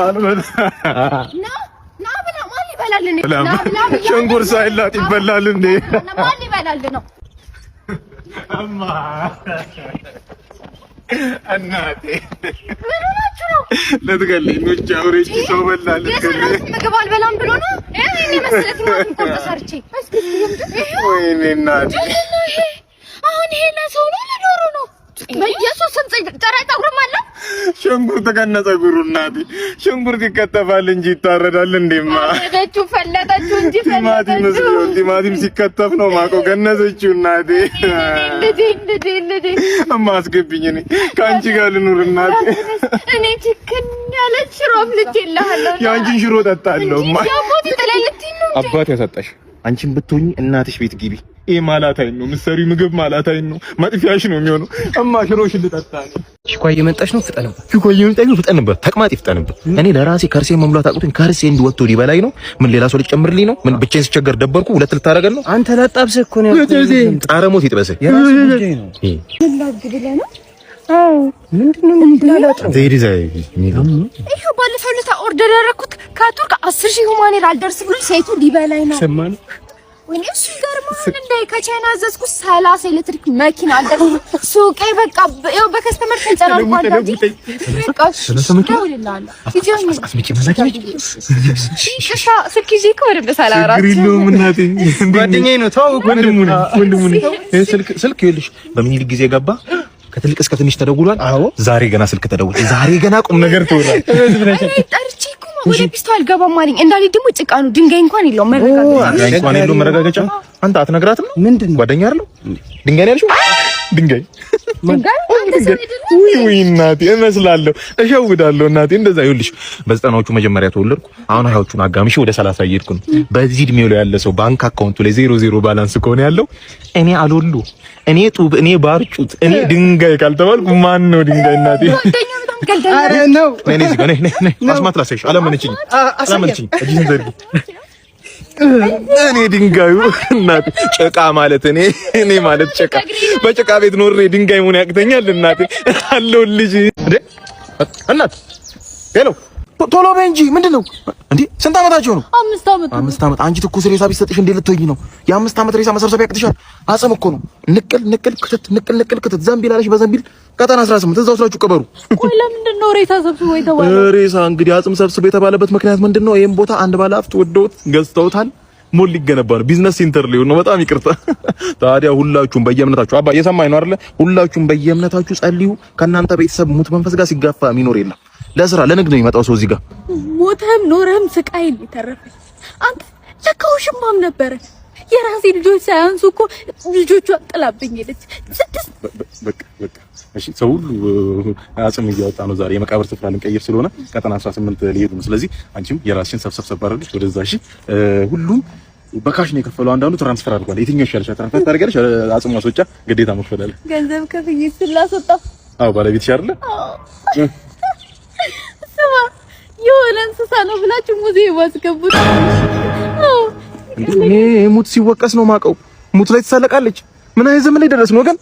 አልበላም። ና ና ብላ። ማን ሊበላል ነው? ና ብላ ብያለሁ። ሽንኩርት ሳይላጥ ይበላል እንዴ? ማን ሊበላል ነው? እማ፣ እናቴ። ምን ሆናችሁ ነው? ልትገለኝ ነው። እቺ አውሬ፣ እቺ ሰው በላ ልትገለኝ። የሰራሁት ምግብ አልበላም ብሎ ነው? ይሄን የመሰለ ቲማቲም ቆርጦ ሰርቼ። እስኪ ይሄ ወይኔ እናቴ። ምንድን ነው ይሄ? አሁን ይሄ ለሰው ነው ለዶሮ ነው? በኢየሱስ ስም ጨራይ ፀጉርም አለው። ሽንኩርት ከነ ፀጉሩ እናቴ። ሽንኩርት ይከተፋል እንጂ ይታረዳል እንዴማ? ፈለጠችው ፈለጠችው እንጂ ቲማቲም ፈለጠችው። መስሎን ቲማቲም ሲከተፍ ነው ማቆ። ገነዘችው እናቴ። ልጄ ልጄ ልጄ። እማ፣ አስገቢኝ፣ እኔ ከአንቺ ጋር ልኑር እናቴ። እኔ ችክን ያለች ሽሮ አፍልቼልሃለሁ። የአንቺን ሽሮ ጠጣለሁ እማ። የአባቴ ጥላይ ልትይኝ ነው እንዴ? አባት ያሳጣሽ። አንቺን ብትሆኚ እናትሽ ቤት ግቢ። ይሄ ማላታይን ነው ምሰሪ ምግብ፣ ማላታይን ነው፣ መጥፊያሽ ነው የሚሆነው። እማ፣ ሽሮሽን ልጠጣ ነው። ቺኳ እየመጣች ነው፣ ፍጠንበት። ቺኮ እየመጣች ነው፣ ፍጠንበት። ተቅማጥ ይፍጠንበት። እኔ ለራሴ ከርሴ መሙላት አቅቶኝ ከርሴ እንዲወጥቶ ሊበላኝ ነው። ምን ሌላ ሰው ሊጨምርልኝ ነው? ምን ብቻዬን ስቸገር ደበርኩ። ሁለት ልታረገን ነው? አንተ ላጣብስህ እኮ ነው ያልኩህ። ጣረ ሞት ይጥበስህ። የራስህ ጉዳይ ነው። ብለህ ነው? ምንድን ነው የምትላላጠው? ይኸው ባለፈው ዕለት order ያደረኩት ከቱርክ 10,000 human hair አልደርስ ብሎ ሴቱ ሊበላኝ ነው። ሰማን። ወይኔ እሱ ይገርማል። እንደ ከቻይና አዘዝኩት 30 ኤሌክትሪክ መኪና አልደርስ ሱቄ በቃ ይኸው በ customer ተንጨናንቋል። በቃ እደውልልሃለሁ። ይቅርታ፣ ስልክ ይዤ እኮ በደንብ ሳላወራችሁ። ችግር የለውም እናቴ። ጓደኛዬ ነው፣ ተዋወቁ። ወንድሙ ነኝ፣ ወንድሙ ነኝ። ይሄ ስልክ ስልክ ይኸውልሽ በምኒልክ ጊዜ ገባ። ከትልቅ እስከ ትንሽ ተደውሏል። አዎ። ዛሬ ገና ስልክ ተደውሏል። ዛሬ ገና ቁም ነገር ትውላል። እኔ ጠርቼ እኮ ወደ ፒስቶ አልገባም አለኝ። እንዳልሄድ ደግሞ ጭቃ ነው፣ ድንጋይ እንኳን የለውም መረጋገጫ። ድንጋይ እንኳን የለውም መረጋገጫ። አንተ አትነግራትም ነው? ምንድን ነው? ጓደኛ አይደለው? ድንጋይ ነው ያልሽው? ድንጋይ። ድንጋይ አንተ ሰው አይደለም? ውይ ውይ እናቴ፣ እመስላለሁ፣ እሸውዳለሁ እናቴ። እንደዛ ይኸውልሽ፣ በዘጠናዎቹ መጀመሪያ ተወለድኩ። አሁን 20ዎቹን አጋምሼ ወደ 30 እየሄድኩ ነው። በዚህ እድሜው ላይ ያለ ሰው ባንክ account ኡ ላይ ዜሮ ዜሮ balance ከሆነ ያለው እኔ አልወሉ፣ እኔ ጡብ፣ እኔ ባርጩት፣ እኔ ድንጋይ ካልተባልኩ ማን ነው ድንጋይ እናቴ? ጓደኛ በጣም ቀልደኛ። ኧረ ነው። ነይ ነይ፣ እዚህ ጋር ነይ ነይ ነይ። አስማት ላሳይሽ። አላመነችኝም አላመነችኝም። እጅሽን ዘርጊ። እኔ ድንጋዩ እናቴ፣ ጭቃ ማለት እኔ ማለት ጭቃ፣ በጭቃ ቤት ኖሬ ድንጋይ መሆን ያቅተኛል እናቴ? አለሁልሽ እንዴ እናት። Hello፣ ቶሎ በይ እንጂ። ምንድን ነው እንዴ? ስንት ዓመታቸው ነው? 5 ዓመት። 5 ዓመት። አንቺ ትኩስ ሬሳ ቢሰጥሽ እንዴት ልትሆኚ ነው? የ5 ዓመት ሬሳ መሰብሰብ ያቅትሻል? አጽም እኮ ነው። ንቅል ንቅል ክትት፣ ንቅል ንቅል ክትት። ዘንቢል አለሽ በዘንቢል ቀጠና 18 እዛው ስላችሁ ቅበሩ። ቆይ፣ ለምንድን ነው ሬሳ ሰብስቦ የተባለው? ሬሳ እንግዲህ አጽም ሰብስቦ የተባለበት ምክንያት ምንድን ነው? ይሄን ቦታ አንድ ባለሀብት ወደውት ገዝተውታል። ሞል ሊገነባ ነው። Business center ሊሆን ነው። በጣም ይቅርታ። ታዲያ ሁላችሁም በየእምነታችሁ፣ አባ እየሰማኝ ነው አይደለ? ሁላችሁም በየእምነታችሁ ጸልዩ። ከእናንተ ቤተሰብ ሙት መንፈስ ጋር ሲጋፋ የሚኖር የለም። ለስራ ለንግድ ነው የሚመጣው ሰው እዚህ ጋር። ሞተህም ኖረህም ስቃይ ነው የተረፈኝ። አንተ ለካ ውሽማም ነበረ። የራሴ ልጆች ሳያንሱ እኮ ልጆቿን ጥላብኝ ሄደች። ስድስት። በቃ በቃ እሺ፣ ሰው ሁሉ አጽም እያወጣ ነው። ዛሬ የመቃብር ስፍራ ልንቀይር ስለሆነ ቀጠና 18 ሊሄዱ ነው። ስለዚህ አንቺም የራስሽን ሰብሰብ ሰብ አድርገሽ ወደዛ። እሺ፣ ሁሉም በ cash ነው የከፈለው። አንዳንዱ transfer አድርጓል። የትኛው ይሻልሻል? Transfer ታደርጊያለሽ? አጽም ማስወጫ ግዴታ መክፈል አለ። ገንዘብ ከፍዬ ስላስወጣ አዎ፣ ባለቤትሽ አይደለ? ስማ፣ የሆነ እንስሳ ነው ብላችሁ ሙዚየም አስገቡት። እኔ ሙት ሲወቀስ ነው ማቀው። ሙት ላይ ትሳለቃለች። ምን አይነት ዘመን ላይ ደረስን ወገን?